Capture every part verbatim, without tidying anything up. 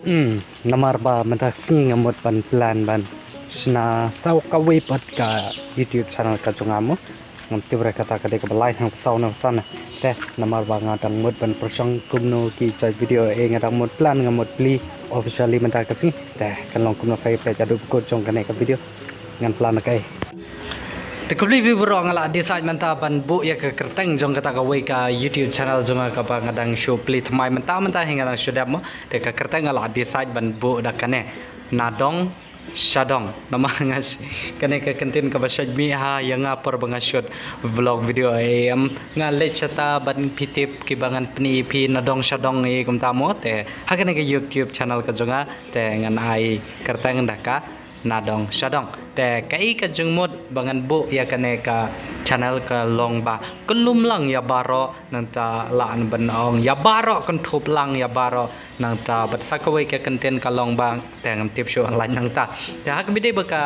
Hmm, namar ba mynta ka sngi nga mut ban plan ban shna saw kawei pat ka YouTube channel ka jong nga mo. Ngam tip re kata ka dei kaba lai hangsan saw na san. Te namar ba nga dang mut ban pyrshang kumno ki jait video, eh, nga dang mut plan, nga mut plie officially mynta ka sngi. Te kan long kumno sa ïa peit haduh ba kut jong kane ka video. Ngan plan kaei. Te khublei phi baroh, nga la decide mynta ban buh ïa ka kyrteng jong kata kawei ka YouTube channel jong nga kaba nga dang shu plie thymmai mynta mynta hi nga dang shu dep mo. Te ka kyrteng nga la decide ban buh da kane, Nadong Shadong. Namar nga sh-, kane ka kyntien kaba shait mih ha ïa nga por ba nga shoot vlog video, eh, em, nga leit shata ban phi tip kiba ngan pyni ïa phi nadong shadong, eh, kumta mo. Te ha kane ka YouTube channel ka jong nga te ngan ai kyrteng da ka Nadong Shadong. Te kaei ka jingmut ba ngan buh ïa kane ka channel ka long ba kyllum lang ïa baroh, nangta lah ban ong ïa baroh, kynthup lang ïa baroh, nangta bad sa kawei ka kyntien ka long ba, te ngam tip shuh online nangta. Te ha kaba dei ba ka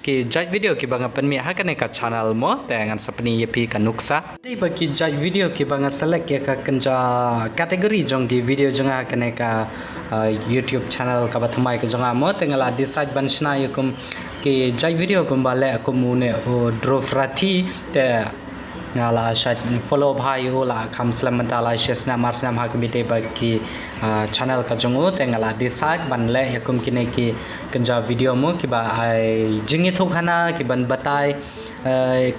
ki jait video kiba nga pynmih ha kane ka channel mo, te ngan sa pyni ïa phi ka nuksa. Dei ba ki jait video kiba nga select ïa ka kynja category jong ki video jong nga ha kane ka, uh, YouTube channel kaba thymmai ka jong nga mo, te nga la decide ban shna ïa kum ki jait video kumba leh kum une u Dhruv Rathi, te nga la shait follow bha ïa u, la kham slem mynta la shi snem ar snem ha kaba dei ba ki, uh, channel ka jong u, te nga la decide ban leh ïa kum kine ki kynja video mo kiba ai jingïathuhkhana, kiban batai, eh,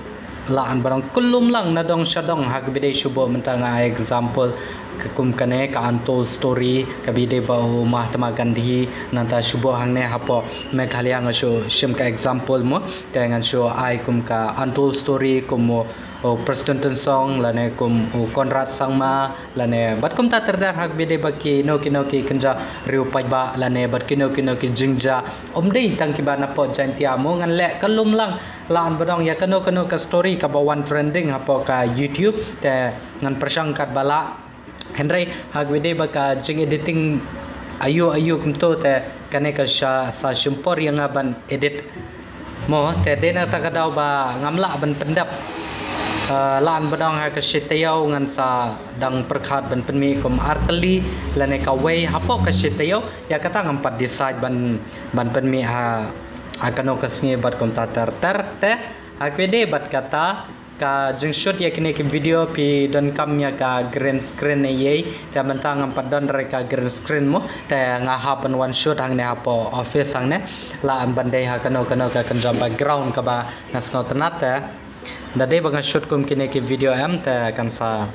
lah ban ong kyllum lang nadong shadong ha kaba dei shu buh mynta nga ai example ka kum kane ka Untold Story kaba dei ba u Mahatma Gandhi, nangta shu buh hangne hapoh Meghalaya nga shu shim ka example mo, te ngan shu ai kum ka Untold Story kum u, u Prestone Tynsong lane kum u Conrad Sangma, lane bad kumta ter ter ha kaba dei ba kino kino ki kynja riew paidbah lane bad kino kino ki jingjia, ym dei tang kiba napoh Jaintia mo, ngan leh kyllum lang, lah ban ong ïa kano kano ka story kaba wan trending hapoh ka YouTube, te ngan pyrshang katba lah. Hynrei ha kaba dei ba ka jing editing aiu aiu kumto, te kane ka sa, sa shim por ïa nga ban edit mo, te dei na kata ka daw ba ngam lah ban pyndep. Eh, lah ban ong ha ka shi taïew ngan sa dang pyrkhat ban pynmih kum ar tylli lane kawei hapoh ka shi taïew, ïa kata ngam pat decide ban, ban pynmih ha, ha kano ka sngi bad kumta ter ter. Te ha kaba dei bad kata ka jingshoot ïa kine ki video phi donkam ïa ka green screen ne ei, te mynta ngam pat don re ka green screen mo, te nga hap ban wan shoot hangne hapoh office hangne, lah ban dei ha kano kano ka kynja background kaba nga sngewtynnat, te da dei ba nga shoot kum kine ki video em, te kan sa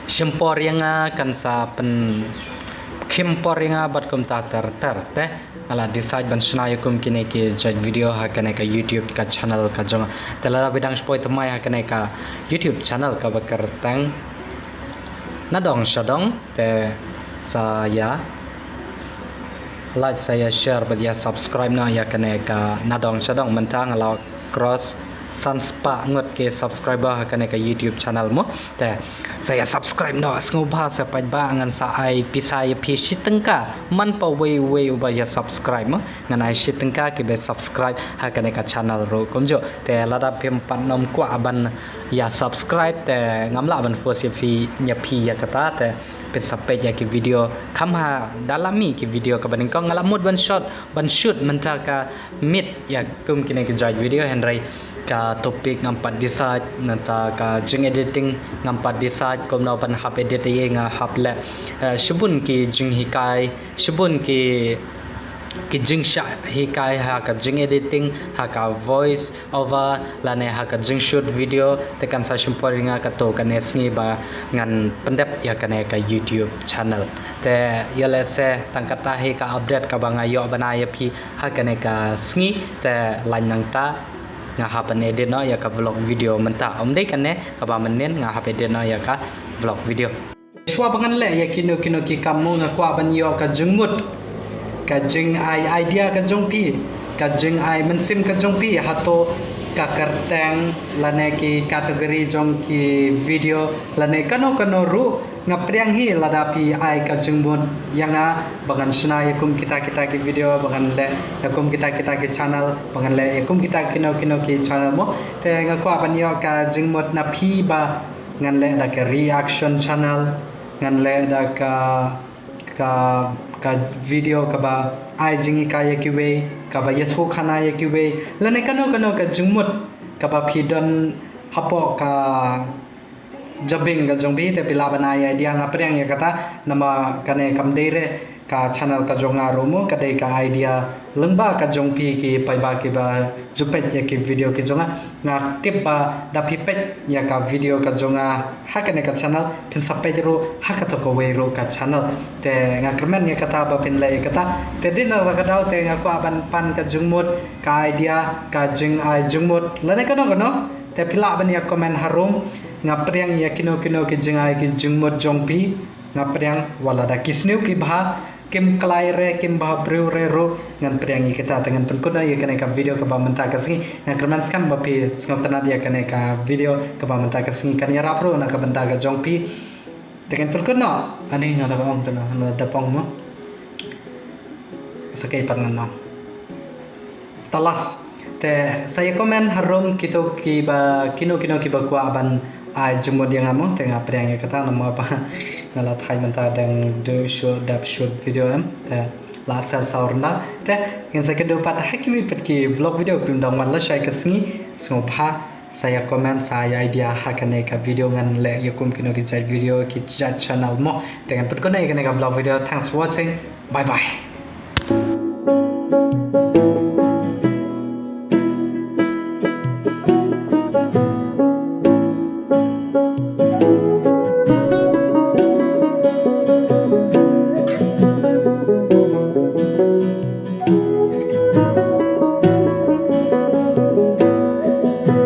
shim por ïa nga, kan sa pynkhim por ïa nga bad kumta ter ter, te nga la decide ban shna ïa kum kine ki jait video ha kane ka YouTube ka channel ka jong nga. Te lada phi dang shu poi thymmai ha kane ka YouTube channel kaba kyrteng Nadong Shadong, te sa ïa like, sa ïa share bad ïa subscribe noh ïa kane ka Nadong Shadong, mynta nga la cross san spah ngut ki subscriber ha kane ka YouTube channel mo. Te sa ïa subscribe noh, sngewbha sa paidbah, ngan sa ai pisa ïa phi shi tyngka man pa uwei uwei uba ïa subscribe mo, ngan ai shi tyngka kiba subscribe ha kane ka channel ruh kumjuh. Te lada phim pat nym kwah ban ïa subscribe, te ngam lah ban force ïa phi, ïa phi ïa kata, te phin sa peit ïa ki video kham ha da la mih ki video kaba nyngkong. Nga la mut ban shoot, ban shoot mynta ka miet ïa kum kine ki jait video, hynrei ka topic ngam pat decide, nangta ka jing editing ngam pat decide, kumno ban hap edit ei ei, nga hap leh, eh, shibun ki jinghikai, shibun ki, ki jingshah hikai ha ka jing editing, ha ka voice over lane ha ka jingshoot video, te kan sa shim por ïa nga kato kane sngi ba ngan pyndep ïa kane ka YouTube channel. Te ïa lehse tang kata hi ka update kaba nga ïoh ban ai ïa phi ha kane ka sngi, te lait nangta nga hap ban edit noh ïa ka vlog video mynta. Ym dei kane, kaba mynnin nga hap edit noh ïa ka vlog video. Shuwa ba ngan leh ïa kino kino ki kam mo, nga kwah ban ïoh ka jingmut, ka jingai idea ka jong phi, ka jingai mynsiem ka jong phi, hato ka kyrteng lane ki category jong ki video lane kano kano ruh. Nga pdiang hi lada phi ai ka jingmut ïa nga ba ngan shna ïa kum kita kita ki video, ba ngan leh ïa kum kita kita ki channel, ba ngan leh ïa kum kita kino kino ki channel mo. Te nga kwah ban ïoh ka jingmut na phi ba ngan leh da ka reaction channel, ngan leh da ka ka ka video kaba ai jinghikai ïa kiwei, kaba ïathuh khana ïa kiwei, lane kano kano ka jingmut kaba phi don hapoh ka jabieng ka jong phi, te phi lah ban ai idea. Nga pdiang ïa kata namar kane kam dei re ka channel ka jong nga ruh mo, ka dei ka idea lyngba ka jong phi ki paidbah kiba ju peit ïa ki video ki jong nga. Nga tip ba da phi peit ïa ka video ka jong nga ha kane ka channel, phin sa peit ruh ha kato kawei ruh ka channel. Te nga kyrmen ïa kata ba phin leh ïa kata. Te dei na kata ka daw te nga kwah ban pan ka jingmut, ka idea, ka jingai jingmut lane kano kano, te phi lah ban ïa comment harum. Nga pdiang ïa kino kino ki jingai ki jingmut jong phi. Nga pdiang, wat la da ki sniew ki bha, kim klai re, kim bha briew re ruh, ngan pdiang ïa kita. Te ngan pynkut noh ïa kane ka video kaba mynta ka sngi. Nga kyrmen skhem ba phi sngewtynnad ïa kane ka video kaba mynta ka sngi, kan ïarap ruh na ka bynta ka jong phi. Te ngan pynkut noh. Ani nga da ong te na, na da pong mo. Sa kai pat ngan ong. Talas. Te sa ïa comment harum kito kiba, kino kino kiba kwah ban ai jingmut ïa nga mo, te nga pdiang ïa kata namar ba nga la thait mynta dang duh shuh dap shuh video em. Te la sar saur na. Te ngin sa kynduh pat ha kiwei pat ki vlog video, phi ym dang wan lashai ka sngi. Sngewbha sa ïa comment, sa ïa idea ha kane ka video, ngan leh ïa kum kino ki jait video, ki jait channel mo. Te ngan pynkut noh ïa kane ka vlog video. Thanks for watching. Bye bye.